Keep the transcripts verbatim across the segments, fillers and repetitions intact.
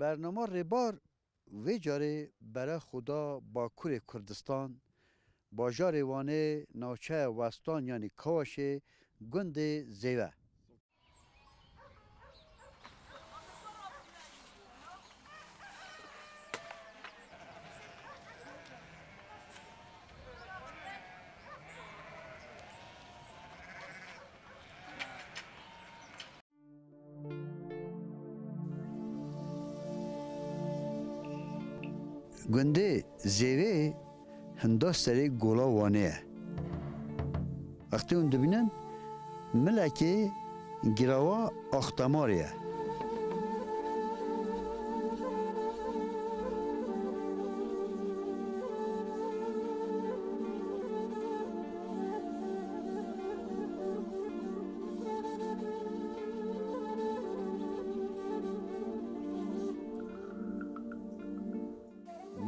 Bernama Rêbar vê carê bere xwe da Bakurê Kurdistan, bajarê Wanê, navçeya Westan yanî Kawaşê, gundê Zêve. Gundê Zêvê hinda serê Gola Wanê ye. Wextê hûn dibînin, milekê girava Axtemarê ye.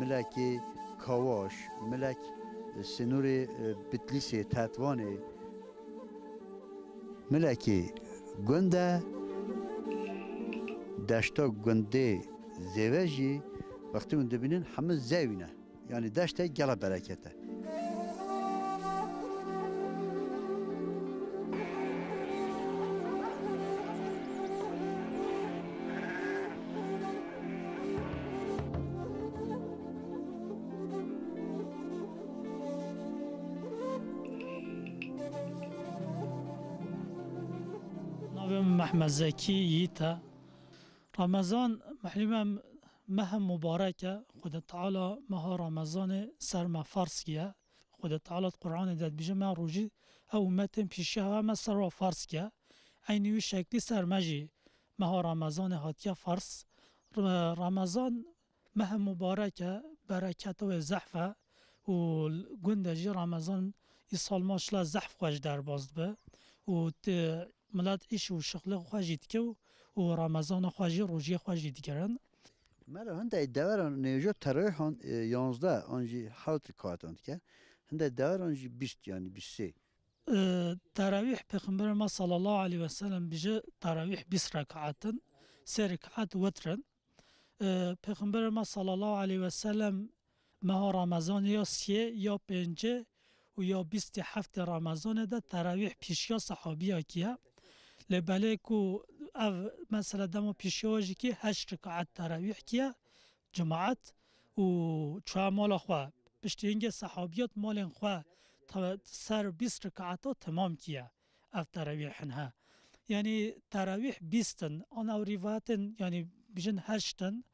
Milekê Kawaş, milek, e, sînorê, e, Bitlîsê, Tetvanê, milekê gund e, deşta gundê Zêve jî wextê hûn dibînin hemû zewî ne. Yanî deştê gela bereket e. Navê min Mehmet Zekî Yiğit e. Ramazan, mehlûm e, meh mubarek e. Xwedê Teala meha Ramazanê ser me farz kiye. Xwedê Teala di Qur'anê de dibêje, me rojî ew ummetên pêşiya me ser wa farz kiye. Eynî wî şeklî ser me jî meha Ramazanê hatiye farz. Ra-, Ramazan meh mubarek e, bereketa wê zehf e û gund e jî Ramazan îsal maşallah zehf xwe jî derbas dibe û ti-, milet îş û şixlê xwe jî dike û, û Ramazana xwe jî, rojiyê xwe jî digirin. Melo hindek deveran nêjo terawîhan, e, yanzdeh an jî hewt rekaatan dike. Hindek deveran jî bîst, yanî bîst sê. E, terawîh Pêxemberê me sallallahu aleyhi ve sellem bije terawîh bîst rekaat in, sê rekaat witr in. E, Pêxemberê me sallallahu aleyhi ve sellem meha Ramazanê ya siyê, ya pêncê û ya bîstê heftê Ramazanê de terawîh pêşiya sehabiya kiye. Lê belê ku ev mesela dema pêşiya jî kî heşt rekaat terawîh kiye, cemaat û çûye mala xwe. Piştî hingê sehabiyat malên xwe te-, ser bîst rekaata temam kiye. Ev terawîh in he. Yanî terawîh bîst in, an ew rîvayetên, yanî bijin heşt in,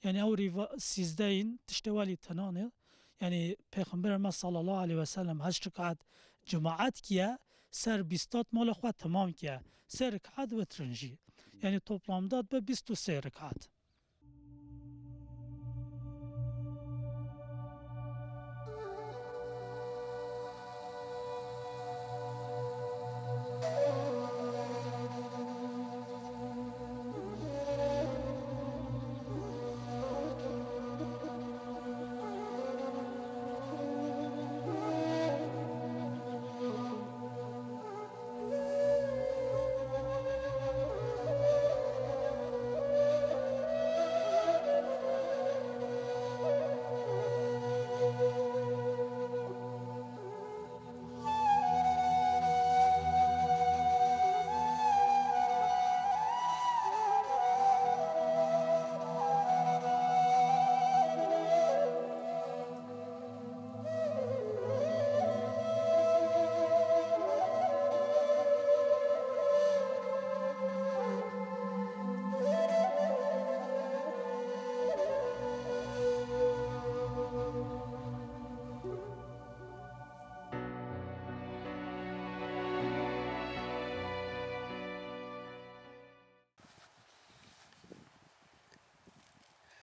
yanî ew rîva-, sîzdeh in, tiştê welî tinan e. Yanî Pêxemberê me sallallahu aleyhi ve sellem heşt rekaat cemaat kiye, ser bîstat mala xwe temam kiye. Sê rekaat witr in jî. Yanî toplamda dibe bîst û sê rekaat.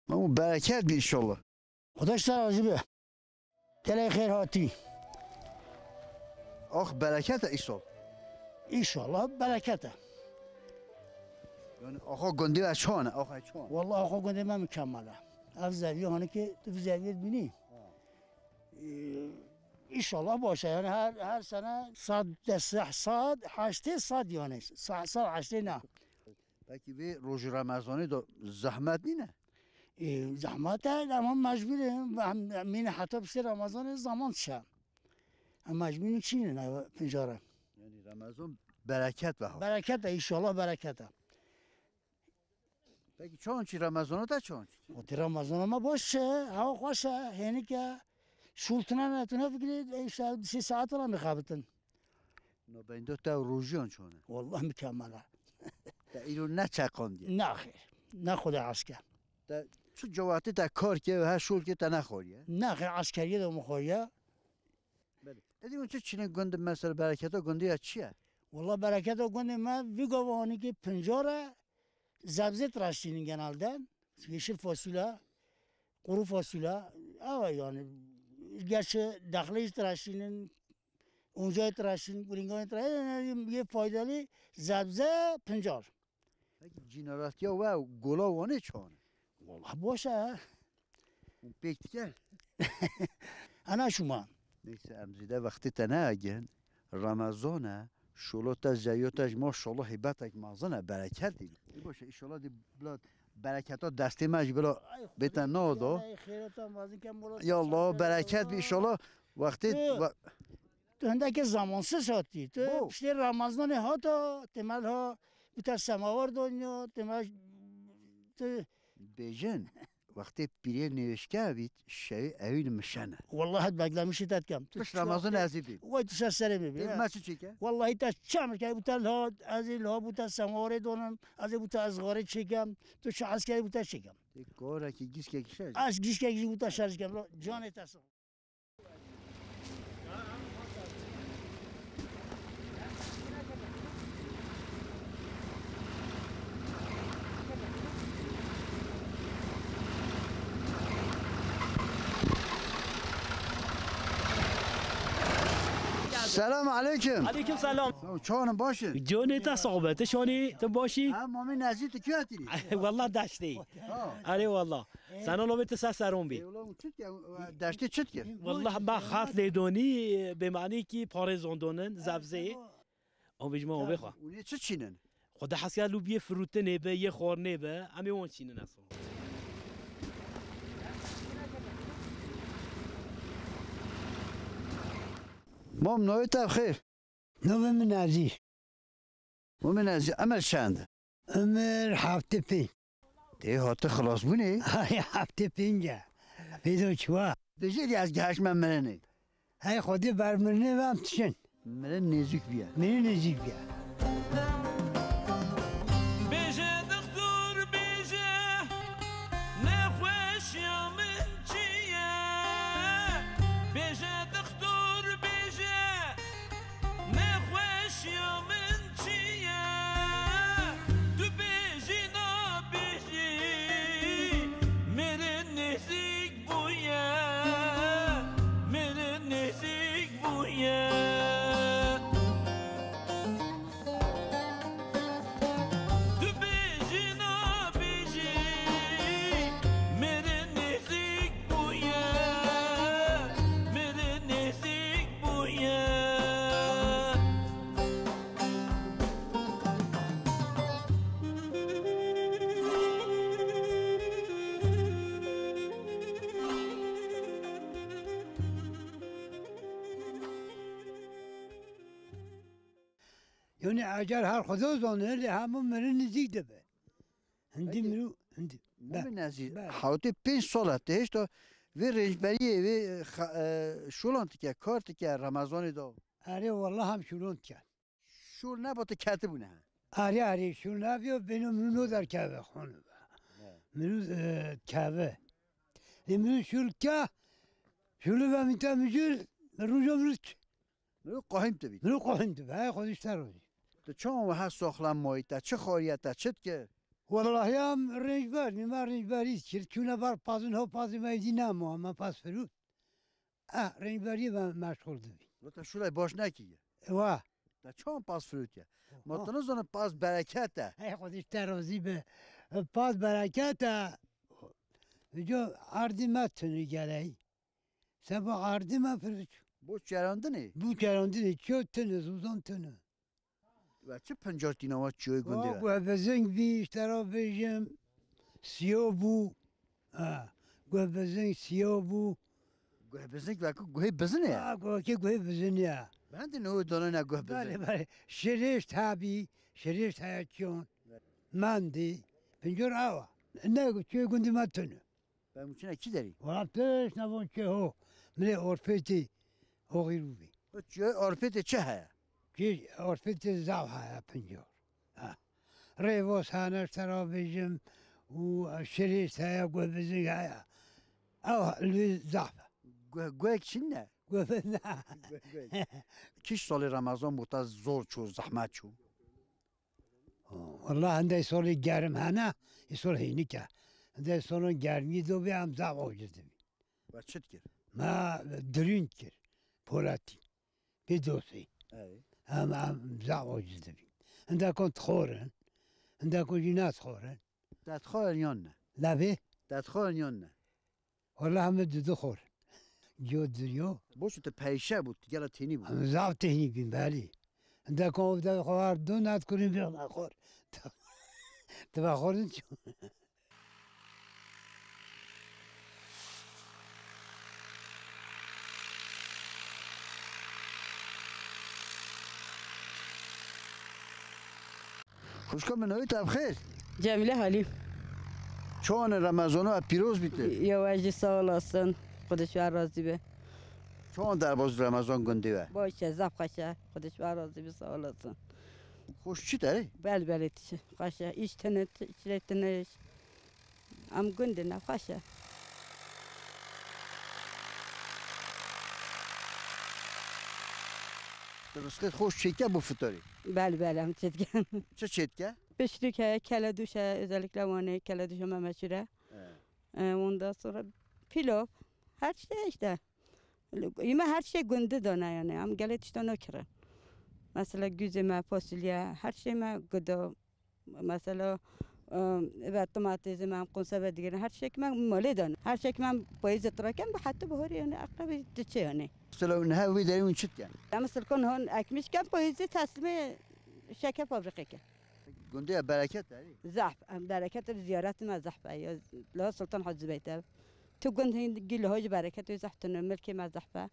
Memo, bereket be inşallah. Xuda ji te razî be. Gelek xêr hatî. Ax bereket e îsal. Înşallah bereket e. Yani axa gundê we çawan e, axa çawan e? Walla axa gundê me mükemmel e. Ev zevî hanî ki tu vî zeviyê dibînî. Ha. Ee, înşallah baş e. Yani her, her sene sed, sed, sed heştê, sed yani. Sed, sed heştê ne. Peki vê rojî Remezanê de zehmet nîne? E, zehmet e, ama mecbur e. Em, em yine heta piştê Ramazanê zaman dişe. Em mecbur in çînin ev pincara. Yani Ramazan bereket ve ha. Bereket e, inşallah bereket e. Peki çawan çî Ramazana te çawan çî? Wextê Ramazana me baş e, hewa xweş e, hênik e. Şûl tune ne, tu nefikirî, işte sê saet re mixebitin. Nabeyndo te û rojiyan çawan e? Wallah mükemmel e. Te îro neçeqandiye? Naxêr. Ne Xwedê eske. Te çi cewatî te kar ke, he şûl ke te nexwariye? Naxêr, eskeriye de mixwariye. Belê. Êdî hûn çi çînin gund, mesela bereketa gundê ya çi ye? Wala bereketa gundê me vî gava hanî ki pincar e, zebzê tiraştînin genelde. Yeşil fasulye, kuru fasulye, eva yani. Gerçi dexlê jî tiraştînin, oncayê tiraştînin, guringayê tiraştînin, yani yê faydalı zebze pincar. Peki cînaratiya we û gola Wanê çawan e? Wallah baş e. Hûn pêk dike? Ana şuma. Neyse, em zêde wextê te neagin. Ramazan e. Şolo te, zeyo te ji maşallah hêbetek mezin e, bereket dî. Ê baş e, inşallah dî bila bereketa destê me jî bila bête nado. Ay, xêreta mezin ke mola. Ya Allah, bereket bi inşallah. Wextê Tu- we- Tu hindekî zamansız hatî. Tu Bo. Piştê Ramazanê hata, temel ha, bi te semawar danya, temel tu Bêjin, wextê pîrê nêvişke bît, şewê ewîn mişene. Wallahi beklemişî te dikem. Tu Piş çi Ramazan wextê ez ê bîm. Way tu ser serê min bî, Tê he. Me çi çêke? Wallahi te çi emir key, bu te liha, ez ê liha bu te semawarê donim, ez ê bu te ezgarê çêkem, tu çi hez key bu te çêkem. Tê korekî gîskek şer. Ez gîskek jî bu te şer dikem, canê te sağ. Selam aleyküm. Aleyküm selam. Çawan in, baş in? Canê te sax be, tu şanî, tu baş î? Ha, mamê Nezî, tu kî hatî? Wallah deştê. Ha. Erê wallah. Sena lobê tu ser seron bî. Ê, ulan çi dike? Deştê çi dike? Wallah me xat lê donî, bêmanî kî parêzon donin, zevzê. Ew bêjme ew bêxwe. Û nê çi çînin? Xwedê hez ke lûbiyê firûtinê be, yê xwarinê be, em ê wan çînin eso. Mam, navê te bi xêr? Navê min Ezîz. Mumin Ezîz, emir çend? Emir heftê pênc. Tê hate xilasbûnê? Ay, heftê pênc e. Pêdo çiwa? Dê jê dî ez gihiştme mirinê. Hey Xwedê ber mirinê ve em tişin. Mirin nêzîk bîye. Mirin nêzîk bîye. Bêje dixtor bêje, nexweşiya min çi ye? Bêje dixtor bêje, nexweşiya min çi ye? Tu bêjî nabêjî, mirin nêzîk bûye, mirin nêzîk bûye. Tu bêjî nabêjî, mirin nêzîk bûye, mirin nêzîk bûye. Yani ecel her Xweda zane, lê hemû mirin nêzîk dibe. Hindî Peki, mirû, hindî. Mumin Ezîz, be. Hewtê pênc sal e, tu hêşta vê rêncberiyê, vê, e, xa-, e, şolan dike, kar dike, Remezanê de? Erê, wallah hem şolan dike. Şol neba tu ketibûne he? Erê, erê, şol nebiyo, bêno mirû no derkeve, xwano be. He. Mirû, e, keve. Lê mirû şol ke, şolê ve mîte mijûl, roja mirû Mirov qahîm dibît. Mirov qahîm dibe, hey Xwedê ji te razî. Tu çawa wiha saxlem mayî, te çi xwariye, te çi dikir? Wellahî em rêncber, nîme rêncberî dikir. Çûne ber pazin ho pazî me dî nema, me paz firût. Eh, rêncberiyê me meşxul dibî. Lo te şûlay baş nekiriye? Wa. Te çawa paz firûtiye? Ma tu nizane paz bereket e. Hey Xwedê ji te razî be. Paz bereket e. Vêca erdî me tuni geleyî. Seba erdî me firût. Bo çerandinê? Bo çerandinê, çiyo tune, zozan tune. Ve çi pincar tîna wa çiyoyê gundê ve? Wa, we bezeng bî, ji te ra bêjim, siyo bû. Ha, guh bizing siya bû. Guh bizing wekî guhê bizin e? Ha, wekî guhê bizin e. Ben de ne o donana guh bizin. Belê, belê. Şirêş tabî, şirêş heye çiyon. Mendî, pincor awa. Ne, çi gundî me tune. Ben bu çine kî derî? Wala pêş navon çi ho. Milê Orfêtî, Oxîrûvî. O çi Orfêtê çi heye? Kî Orfêtê zaf heye pincor. Ha. Rêvos hene, ji te re bêjim, û şirêş heye, guh bizing heye. Ew li zaf e. Guh, guhek çin ne? Guh ne. Guh, guh. Kî salê Remezan bo te zor çû, zehmet çû? Wala hindê salê germ hene, îsal hênik e. Hindê salon germî do bê, em zaf aciz dibîn. We çi dikir? Me dirûn dikir. Polatî. Pê dosê. Ey. Em, em zaf aciz dibîn. Hindekon dixorin. Hindekon jî nadixorin. Te dixorin yan ne? Levê? Te dixorin yan ne? Wala heme du dixorin. Giyo diriyo. Boş tu perişe bû, tu gela tênî bû. Em zaf tênî bîn, belê. Hindekon ev de xwar du nadixorin, bir nadixor. Tu vexorin çû. Xwişka min, navê te bi xêr? Cemîle Halîm. Çawan e Remezano, ev pîroz bîte? Yo, ez jî sağ olasın. Xwedê ji we razî be. Çawan derbas Remezan gundê we? Baş e, zaf xweş e. Xwedê ji we razî be, sağ olasın. Xweş çi te? Bel belê tişt xweş e. Îş tine, çile tine. Em gundê ne xweş e. Tu rizqê xwe çêke bo fitorê? Belê, belê, em çêdike. Çi çêdike? Piştûk heye, keleduş heye, özellikle Wanê keleduş me meşhur e. He. E, ondan sonra pilav, her şey işte. Yeme her şey gundî dane yani. Em gelê tişta nakirin. Mesela güzê me, fasulye, her şey me gudo. Mesela, e, ve domatesê me em konserve digirin. Her şey me malê dane. Her şey me payîzê tiraken bu hatta bahorê yani akrabê diçe yani. Mesela niha wî derê hûn çi dikin? Em silkon hon ekmişken payîzê teslîmê şeker fabrikê ke. Gundê bereket e. Zaf, em bereket ziyaret me zaf e. Ya, la Sultan Hacı Beyt ev. Tu gund hingî li hoj bereket wê zehf tune, milkê me zehf e.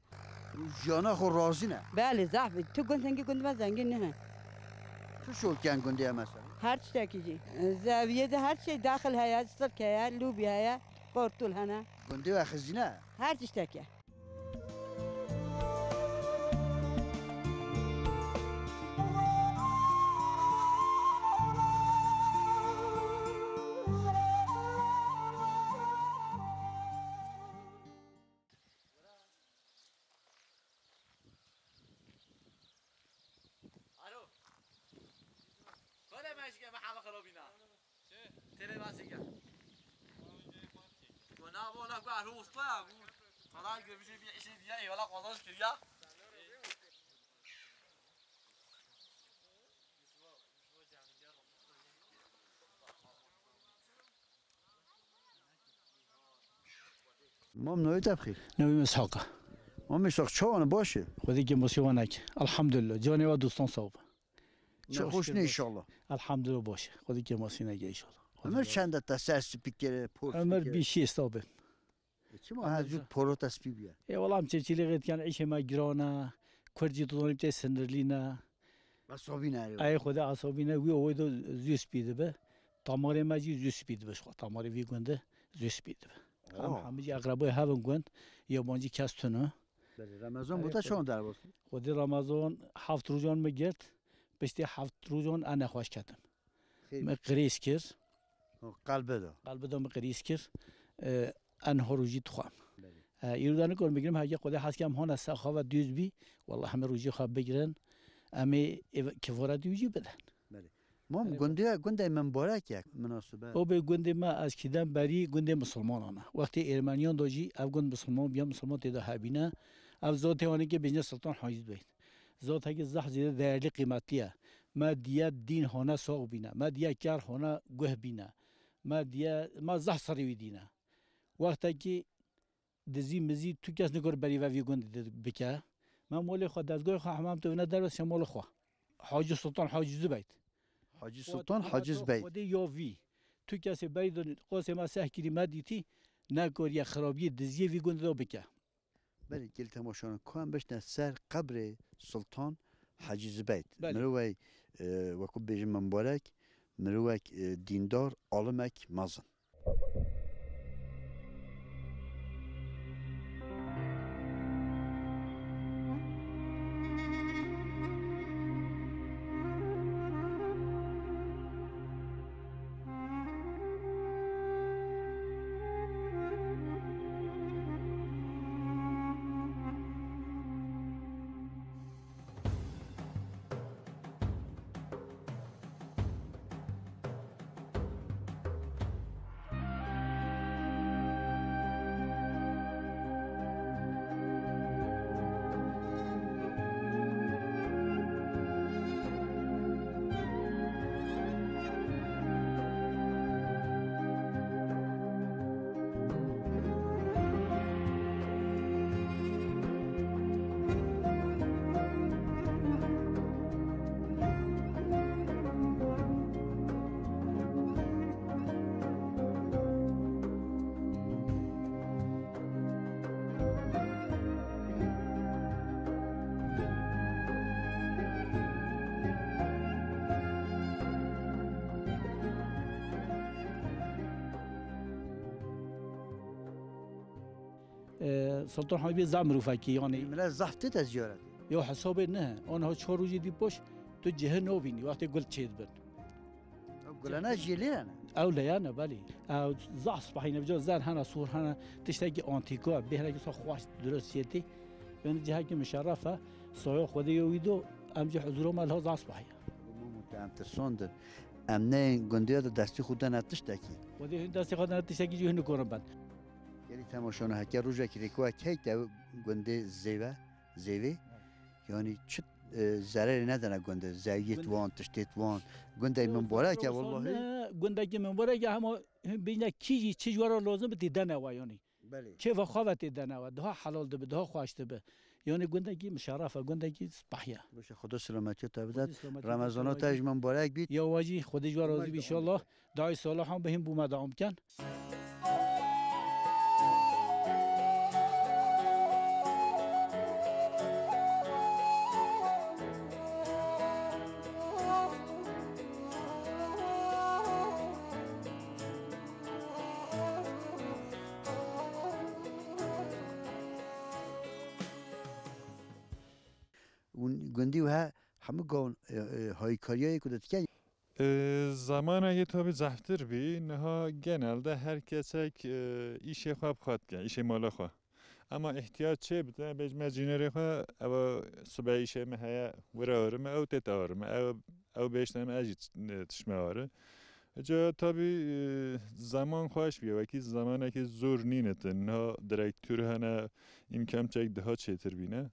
Jiyana xwe razî ne? Belê, zehf. Tu gund hingî gund me zengîn nihe. Tu şolken gundê me ser? Her tiştekî jî. Zeviyê de her şey daxil heye, sirk heye, lûbî heye, qortûl hene. Gundê we xizîne? Her tiştek e. Alo. Kole me jike me heme xirabîna. Çi? Têlê basî ke. Go na bo la go alo usta ya bu. Falan girmişe bir işe diye eyvallah kazanç kiriya. Mam navê te bi xêr? Navê min Ishaq e. Mam Ishaq, çawan e, baş e? Xwedê kêmasî wan neke. Elhamdulillah. Canê we dostan sax be. Nexweş ne inşallah. Elhamdulillah baş e. Xwedê kêmasî neke inşallah. Ömür çend e te ser spî kere, por spî kere? Ömür bîst şêst abim. E, çima her zû poro te spî bûye? E, wela em çêçîlê xêt dikin, îşê me giran e, kurd jî tu zanî tê sinirlî ne. Asabî ne, erê. Ey Xwedê asabî ne, wî owê de zû spî dibe. Tamarê me jî zû spî dibe, ji xwe tamarê vî gundê zû spî dibe. Em hemî jî eqreboyê hev in gund, yabancî kes tune. Belê, Remezan bo te çawan derbas bû? Xwedê Remezan heft rojan me girt, piştî heft rojan ez nexweş ketim. Xêr. Me qirêz kir. Ho, qelbe da. Qelbe da me qirêz kir. E, en ho rojî dixwem. Belê. E, îro da nikarim bigirim, heke Xwedê hez ke em hane saxa ve dûz bî, wallah heme rojî xwe bigirin, em ê ê kifara dû jî bidin. Belê. Mam, gundê, gundê min barek ye, minasibe. O bê gundê me, ez kîdem berî gundê misilmanan e. Wextê Ermeniyan da jî ev gund misilman bîya, misilman tê de hebîne. Ev zatê wan ê ke bêjine Sultan Hacî Beyt. Zatekî zehf zêde değerli, qîmetli ye. Me diye dîn hane sox bîne. Me diye ker hane guh bîne. Me diye, me zehf serî wî dîne. Wextekî dizî mizî tu kes nikor berî ve vî gundê de bike. Me molê xwe, dezgoyê xwe, hemam tu vine derve şe molê xwe. Hacî Sultan Hacî Zubeyt. Hacî Sultan Hacî Zubeyt. Xwedê ya vî. Tu kesê berî de qosê me seh kirî me dîtî. nekariye xirabiyê diziyê vî gundê de bike. Belê, gelî temaşevan, ku em bişne ser qebrê Sultan Hecî Zibeyt. Belê. Mirovek, e, wekû bêjin mimbarek, mirovek, e, dîndar, alimek mezin. Ee, Sultan Habî zaf mirofekî, yanî. Millet zaf tête ziyaret. Ya hesabê ne. Anha çar rojî dî paş tu cihê nabînî, wextê gul çêdibin. Ew gulane jêlê ne? Ew leyane, belê. Ew zaf spehî ne, bica zer hene, sor hene, tiştekî antîka, bêhnekî sa xweş dirust çêtî. Yani cihekî muşerref e, saya Xwedê yo wî do, em jî huzura me liha zaf spehî ye. Mamute, em tirsandin. Em neyên gundiya de destî xwe dene tiştekî. Xwedê hûn destî xwe dene tiştekî jî hûn nikorin ben. Gelî temaşevan, heke rojekî rêkuwa keyt ew gundê zêve, zêvê, yanî çi, e, zererê nedene gundê, zeviyê wan, tiştê wan, gundê mimbarek e, wellahî. Ne, gundekî mimbarek e, hema hûn bêjne kî jî çi ji we re lazim bi tê dene we, yanî. Belê. Kêfa xwe ve tê dene we, daha helal dibe, daha xweş dibe. Yanî gundekî muşerref e, gundekî spehî ye. Baş e, Xwedê silametiya te bide. Xwedê silametiya te bide. Remezana te ji me mubarek bît. Ya we jî, Xwedê ji we razî bî înşallah. Duayê salih hûn bihîn bo me dewam ken. Hûn gundî wiha hemû gavin, e, e, hayîkariyayê ku didike? E, zamanekê tabî zehftir bî. Niha genelde her kesek, e, îşê xwe bi xwe dike, îşê mala xwe. Ema îhtiyac çê bide, bêjme cînerê xwe, ew sibe îşê me heye, wira arime, ew tête arime, ew, ew bêjte me, ez jî t-, tişme ari. Ca tabî, e, zeman xweş bîye, wekî zemanekî zor nîne te. Niha direktûr hene, îmkan çek daha çêtir bîne.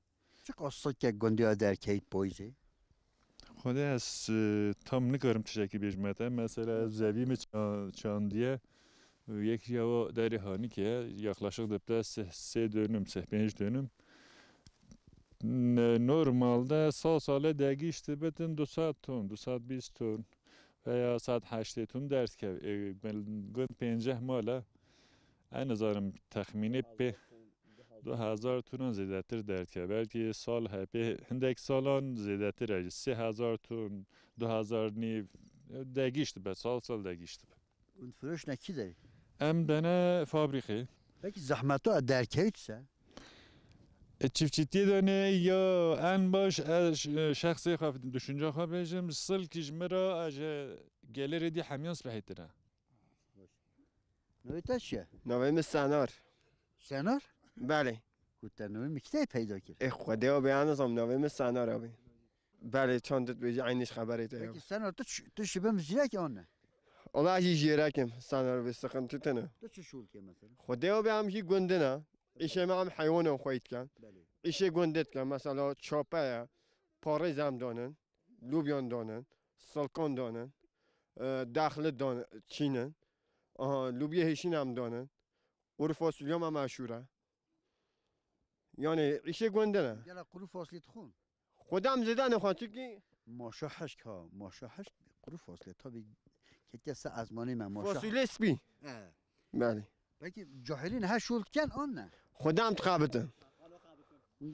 Çiqas sike gundiya derkeyt payîzê? Xwedê ez, e, tam nikarim tiştekî bêjme te. Mesela ez zevî min ça-, çandiye. Yek ji ewa derê Hanîkê ye. Yaklaşık dibde sê, sê dönüm, sê pênc dönüm. Ne, normalde sal sale degîş dibitin du sed ton, du sed bîst ton veya sed heştê ton derdikeve. E, gund pênceh mal e. Ez nizanim texmînê pê du hezar tonan zêdetir derdikeve. Belkî sal hepê, hindek salan zêdetir e. Sê hezar ton, du hezar nîv, degîş dibe, sal sal degîş dibe. Hûn firoşne kî derê? Em dene fabrîkê. Peki zehmet o, e, derkevî tu se? E, çiftçîtiyê de ne ya en baş, e, ş-, e, şexsê xwe, düşünce xwe bêjim, silkî ji min re, e, ji gelêrê dî hemiyan spehîtir e. Navê te çi ye? Navê min Senar. Senar? Belê. Ku te navê min kitayê peyda kir? Ê Xwedê o bê, ez nizam, navê min Senar abî. Belê, çand tu dibêjî eynî ji xeberê te ye. Peki Senar, tu ç-, tu ji bin zîrek an ne? Ola ez jî jêrek im, Senar, vê siqintî tune. Tu çi şûl dike mesela? Xwedê o bê, em jî gundin e. Îşê me em heywanan xweyî dikin. Belê. Îşê gundê dikin, mesela çape ye, parêz em danin, lûbyan danin, silkan danin, e, dexli dan-, çînin. Aha, lûbiyê hêşîn em danin. Quru fasulye me meşhûr e. Yani îşê gundin e. Gela quru fasulye dixwin? Xwedê em zêde nexwin, çikî maşa hişk ha, maşa hişk quru fasulye. Tabii ketiye se ezmanê me maşa. Fasulye spî. He. Belê. Peki cahilî niha şûl dikin an ne? Xwedê em dixebitin.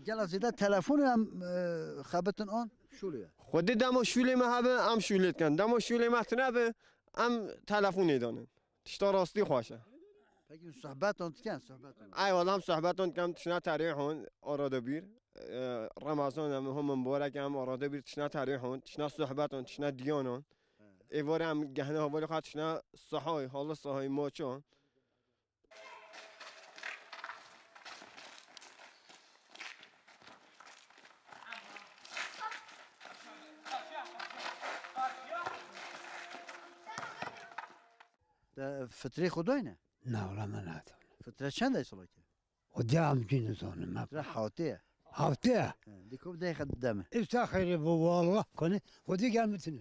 Gela zêde telefonê em, e, xebitin an şûlê ye? Xwedê dema şûlê me hebe em şûlê dikin. Dema şûlê me tune be em telefonê danin. Tişta rastî xweş e. Peki sohbetan dikin, sohbetan? Ay wala em sohbetan dikin, tişna terê hon, arada bir. E, Ramazan em hon mubarek em arada bir tişna terê hon, tişna sohbetan, tişna diyanan. Êvarê em gehna hevalê xwe tişna sahayê, halı sahayê maçan. Te fitrê xwe dayne? Na, wala me nadane. Fitre çend e salakê? Xwedê em jî nizanim, me. Fitre hewtê ye. Hewtê ye. He, di ku dê xwe dideme. Îfta xeyrê bo, wallah, konê, xwedê gel min tune.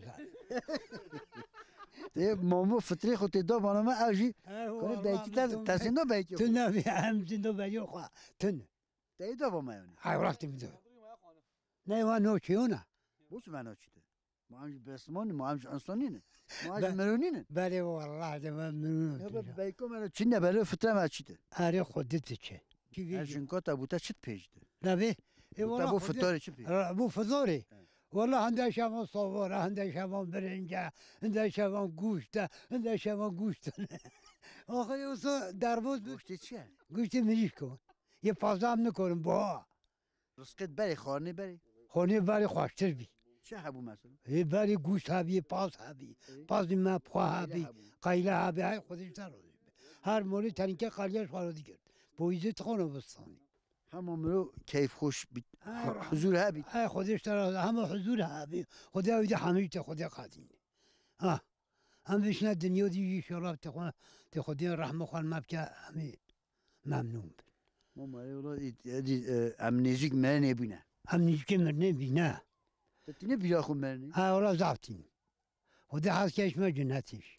Tê mamu fitrê xwe tê da bana me, ev jî He, konê wallah, dayikî te, min te tune. Sendo belkî. Tune, em sendo belkî xwe. Tune. Te da ba me yani. Hay, wallah, tune. Ne, wa no çiyona. Bu su ben o çite. Ma em jî besman, ma em jî insan nînin. Ma em jî Be-, mirû nînin. Belê, wallah de me mirû Ya nînim. Be-, beyko me çi ne belê fitre me çi de. Erê xwe diti çi. Çi vê Her jî? Jinka te bû te çi pêj de? Nabê? E, Bû te wallah bû xwe diti. Fitarê çi pêj? Ra-, bû fitarê. He. Wallah hinde şevan savara, hinde şevan birince, hinde şevan guşte, hinde şevan guşte. Axir yoksa derbaz bi- Guştê çi ye? Guştê mirîşko. Yê pazam nikorim, boha. Rizqê berê, xwarinê berê. Xwarinê berê xweştir bî. Çi hebû mesela? Ê berê gûşt hebî, paz hebî. Ê? Pazî me pxwa Qeyle hebî, hebû. Qeyle hebî, hay Xwedê ji te razî be. Her morê tenîke qaliya ji xwe re digirt. Poyîzê tixona bistanî. Hema miro keyfxweş bî. Ay, Hu-, huzur hebî. Ay Xwedê ji te razî, hema huzur hebî. Xwedê ew de hemî te Xwedê qadîn. Ha. Em bişine dinya dî jî înşallah te xwe, te Xwedê rehma xwe me bike, em ê memnûn bin. Mama, ey wela, ê, ê, ê, em nêzîk mirinê bîne. Em nêzîkê mirinê bîne. Te tîne bîra xwe mirinê? Ha, wela zaf tîn. Xwedê hez ke ji me cinetî jî.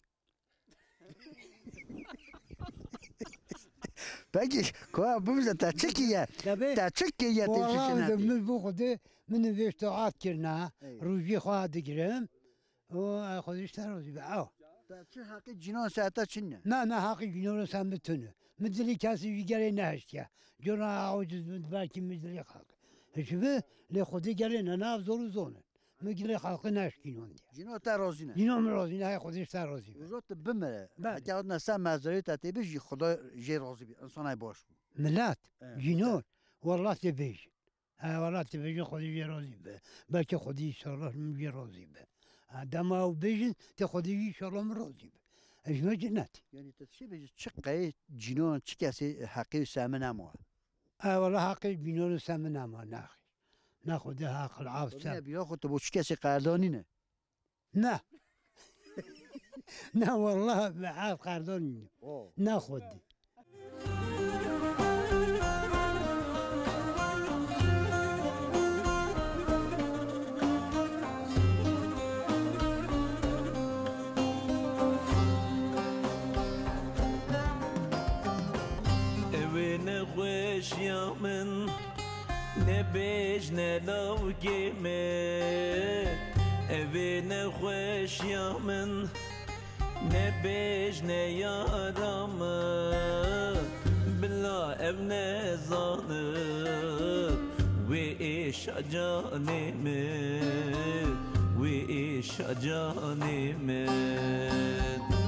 Peki, koya bimize te çi kiriye? Tabii. Te çi kiriye te Wala cinetî? Min bu Xwedê min vêş taat kirine, Ey. Rojî xwe digirim. O, e, Xwedê ji te razî be. Ew. Te çi heqî cînan ser te çi ne? Na, na heqî cînan ser min tune. Min dilê kesî jî gelê nehiştiye. Cona aciz min belkî min dilê xelk. Hişibi, lê Xwedê gelê ne, nav zor û zon in. Min gelê xelkê neşkînandiye. Cînan te razî ne? Cînan min razî ne, hey Xwedê ji te razî be. Roza tu bimire. Belê. Heke hatine ser mezarê te tê bijî, Xweda jê razî be. Însanay baş bû. Milet, Evet, cînan, evet. Wallah tê bêjin. He, wala tê bêjin Xwedê jê razî be. Belkî Xwedê înşallah min jê razî be. Ha, dema ew bêjin, tê Xwedê jî înşallah min razî be. Ez ji me cinetî. Yani te şey bêjî, çi qey cînan, çi kesê heqê ser min nema? He, wala heqê cînan ser min nema, naxê. Na Xwedê heq al af Xwedê ser. Ne bîra xwe tu bo çi kesê qerdanî ne? Na. Na, wallah, ez qerdan nînim. O. Na Xwedê. Ew ê nexweşiya min. Nebêjne lawkê min, ev ê nexweşiya min. Nebêjne yara min, bila ev nezane. Wê êşa canê min, wê êşa canê min.